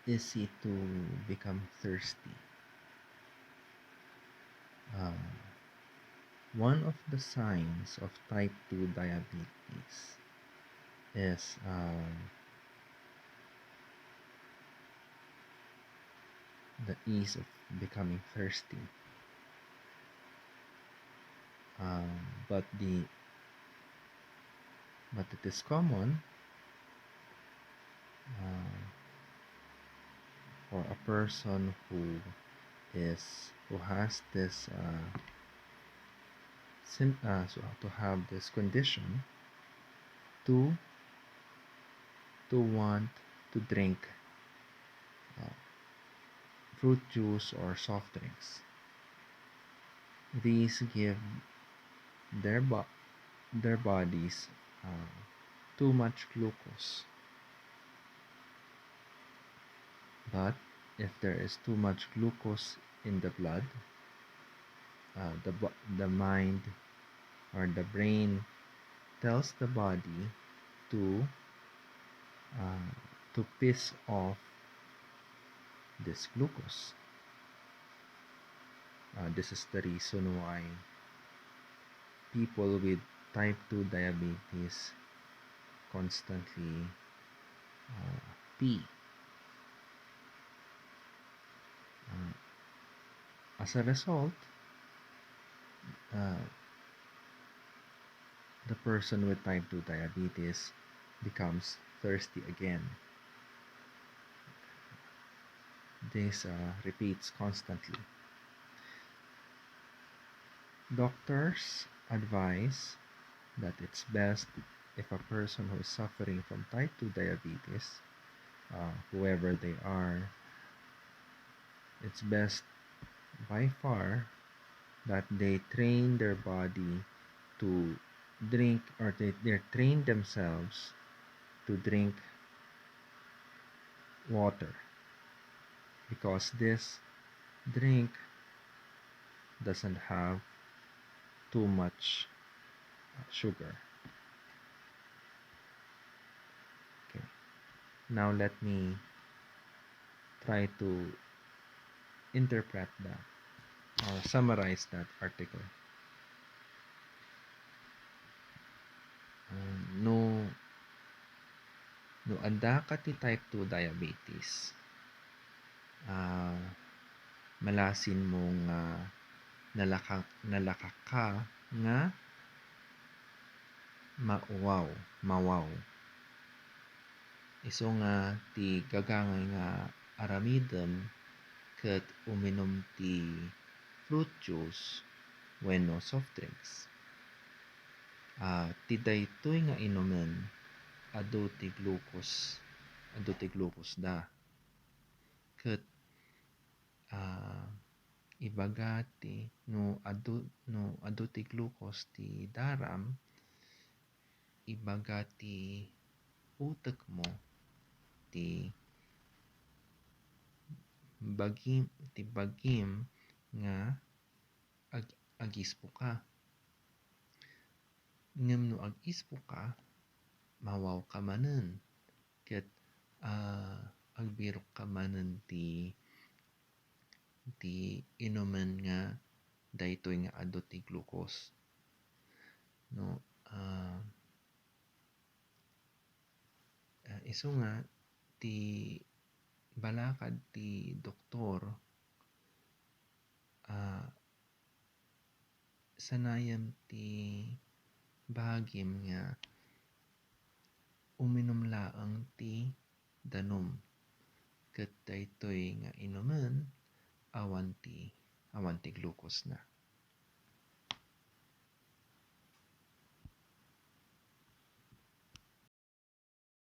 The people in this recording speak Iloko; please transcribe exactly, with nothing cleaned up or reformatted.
easy to become thirsty. Uh, one of the signs of type two diabetes is, um, the ease of becoming thirsty. Um, but the, but it is common, uh, for a person who is, who has this, uh, sym-, uh, so to have this condition to, to want to drink, uh, fruit juice or soft drinks. These give their bo-, their bodies, uh, too much glucose. But if there is too much glucose in the blood, uh, the bo-, the mind or the brain tells the body to, uh, to piss off this glucose. Uh, this is the reason why people with type two diabetes constantly, uh, pee. Uh, as a result, uh, the person with type two diabetes becomes thirsty again. This, uh, repeats constantly. Doctors advise that it's best if a person who is suffering from type two diabetes, uh, whoever they are, it's best by far that they train their body to drink, or they, they train themselves to drink water, because this drink doesn't have too much, uh, sugar. Okay. Now let me try to interpret that or summarize that article. Um, no, no addaka ti type two diabetes, ah, malasin mo nga nalaka-, nalakaka nga mauwaw, mawaw. Isu nga ti gagangay nga aramidem ket uminum ti fruit juice wenno soft drinks. Ah, ti daytoy nga inumen, adu ti glucose, adu ti glucose da. Ket, ah, ibaga ti, no adu, no adu ti glucose ti daram, ibaga ti utekmo ti bagim, ti bagim nga ag-, agispoka. Ngem no agispoka, mawawka manen, ket, ah, agbirokka manen ti, ti inumen nga daytoy nga adu ti glucose. No, ah, ah, isu nga ti balakad ti doktor, ah, sanayem ti bagim nga uminum laeng ti danum, ket daytoy nga inumen, awan ti, awan ti glucose na.